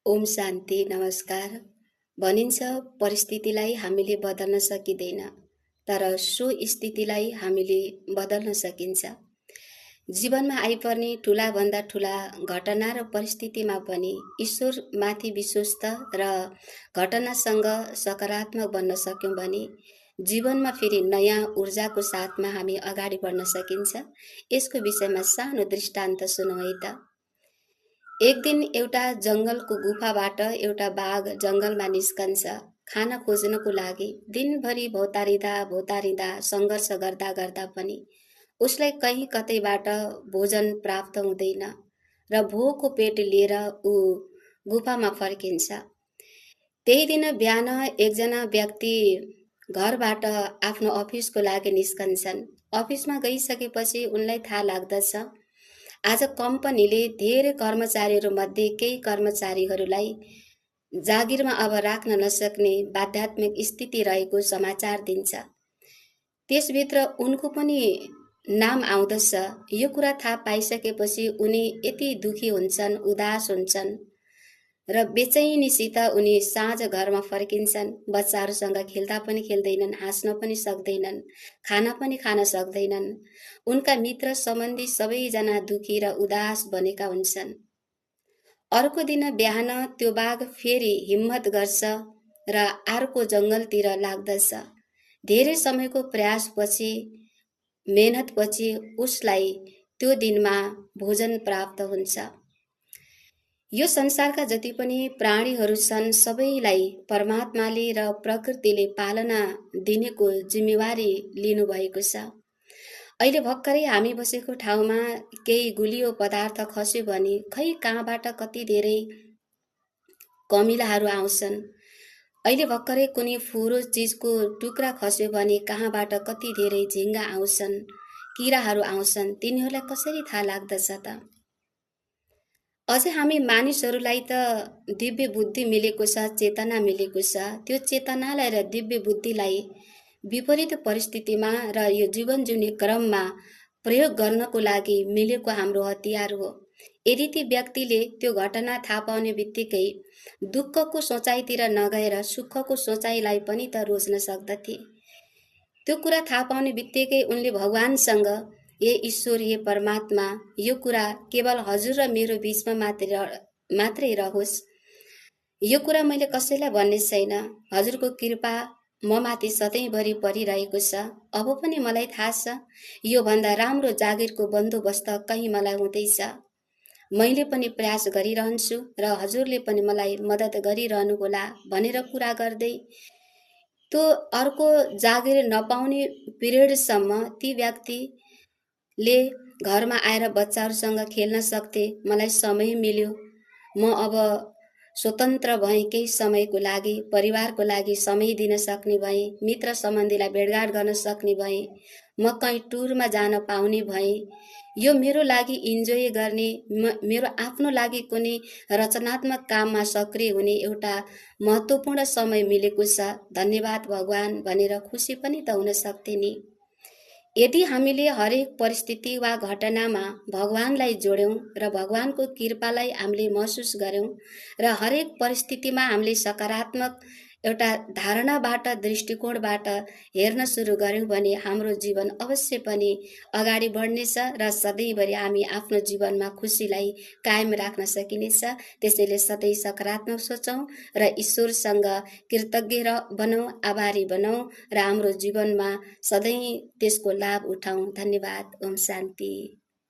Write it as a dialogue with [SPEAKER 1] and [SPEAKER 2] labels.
[SPEAKER 1] ओम शान्ति नमस्कार। भनिन्छ परिस्थितिलाई हामीले बदल्न सकिँदैन, तर सो स्थितिलाई हामीले बदल्न सकिन्छ। जीवनमा आइपर्ने ठूलाभन्दा ठूला घटना र परिस्थितिमा पनि ईश्वरमाथि विश्वस्त र घटनासँग सकारात्मक बन्न सक्यौं भने जीवनमा फेरि नयाँ ऊर्जाको साथमा हामी अगाडि बढ्न सकिन्छ। यसको विषयमा सानो दृष्टान्त सुनौं है त। एक दिन एउटा जंगलको गुफाबाट एउटा बाघ जंगलमा निस्कन्छ खाना खोज्नको लागि। दिनभरि भौतारिँदा संघर्ष गर्दा गर्दा पनि उसलाई कहीँ कतैबाट भोजन प्राप्त हुँदैन र भोको पेट लिएर ऊ गुफामा फर्किन्छ। त्यही दिन बिहान एकजना व्यक्ति घरबाट आफ्नो अफिसको लागि निस्कन्छन्। अफिसमा गइसकेपछि उनलाई थाहा लाग्दछ आज कम्पनीले धेरै कर्मचारीहरू मध्ये केही कर्मचारीहरूलाई जागिरमा अब राख्न नसक्ने बाध्यात्मिक स्थिति रहेको समाचार दिन्छ। त्यसभित्र उनको पनि नाम आउँदछ। यो कुरा थाहा पाइसकेपछि उनी यति दुखी हुन्छन्, उदास हुन्छन् र बेचैनीसित उनी साँझ घरमा फर्किन्छन्। बच्चाहरूसँग खेल्दा पनि खेल्दैनन्, हाँस्न पनि सक्दैनन्, खाना पनि खान सक्दैनन्। उनका मित्र सम्बन्धी सबैजना दुखी र उदास बनेका हुन्छन्। अर्को दिन बिहान त्यो बाघ फेरि हिम्मत गर्छ र अर्को जंगलतिर लाग्दछ। धेरै समयको प्रयासपछि, मेहनतपछि उसलाई त्यो दिनमा भोजन प्राप्त हुन्छ। यो संसारका जति पनि प्राणीहरू छन् सबैलाई परमात्माले र प्रकृतिले पालना दिनेको जिम्मेवारी लिनुभएको छ। अहिले भर्खरै हामी बसेको ठाउँमा केही गुलियो पदार्थ खस्यो भने खै कहाँबाट कति धेरै कमिलाहरू आउँछन्। अहिले भर्खरै कुनै फुरो चीजको टुक्रा खस्यो भने कहाँबाट कति धेरै झिंगा आउँछन्, किराहरू आउँछन्। तिनीहरूलाई कसरी थाहा लाग्दछ त? अझै हामी मानिसहरूलाई त दिव्य बुद्धि मिलेको छ, चेतना मिलेको छ। त्यो चेतनालाई र दिव्य बुद्धिलाई विपरीत परिस्थितिमा र यो जीवन जिउने क्रममा प्रयोग गर्नको लागि मिलेको हाम्रो हतियार हो। यदि ती व्यक्तिले त्यो घटना थाहा पाउने बित्तिकै दुःखको सोचाइतिर नगएर सुखको सोचाइलाई पनि त रोज्न सक्दथे। त्यो कुरा थाहा पाउने बित्तिकै उनले भगवानसँग ये ईश्वर, ये परमात्मा, यो कुरा केवल हजुर र मेरो बीचमा मात्रै रहोस्। यो कुरा मैले कसैलाई भन्ने छैन। हजुरको कृपा म माथि सधैँभरि परिरहेको छ। अब पनि मलाई थाहा छ यो भन्दा राम्रो जागिरको बन्दोबस्त कहीँ मलाई हुँदैछ। मैले पनि प्रयास गरिरहन्छु र हजुरले पनि मलाई मद्दत गरिरहनु होला भनेर कुरा गर्दै त्यो अर्को जागिर नपाउने पिरियडसम्म ती व्यक्तिले घरमा आएर बच्चाहरूसँग खेल्न सक्थे। मलाई समय मिल्यो, म अब स्वतन्त्र भएँ। केही समयको लागि परिवारको लागि समय दिन सक्ने भएँ, मित्र सम्बन्धीलाई भेटघाट गर्न सक्ने भएँ, म कहीँ टुरमा जान पाउने भएँ। यो मेरो लागि इन्जोय गर्ने, मेरो आफ्नो लागि कुनै रचनात्मक काममा सक्रिय हुने एउटा महत्त्वपूर्ण समय मिलेको छ। धन्यवाद भगवान भनेर खुसी पनि त हुन सक्थे नि। यदि हामीले हरेक परिस्थिति वा घटनामा भगवानलाई जोड्यौं र भगवानको कृपालाई हामीले महसुस गर्यौं र हरेक परिस्थितिमा हामीले सकारात्मक एउटा धारणाबाट, दृष्टिकोणबाट हेर्न सुरु गर्यौं भने हाम्रो जीवन अवश्य पनि अगाडि बढ्नेछ र सधैँभरि हामी आफ्नो जीवनमा खुसीलाई कायम राख्न सकिनेछ। त्यसैले सधैँ सकारात्मक सोचौं र ईश्वरसँग कृतज्ञ बनौं, आभारी बनौं र हाम्रो जीवनमा सधैँ त्यसको लाभ उठाउँ। धन्यवाद। ओम शान्ति।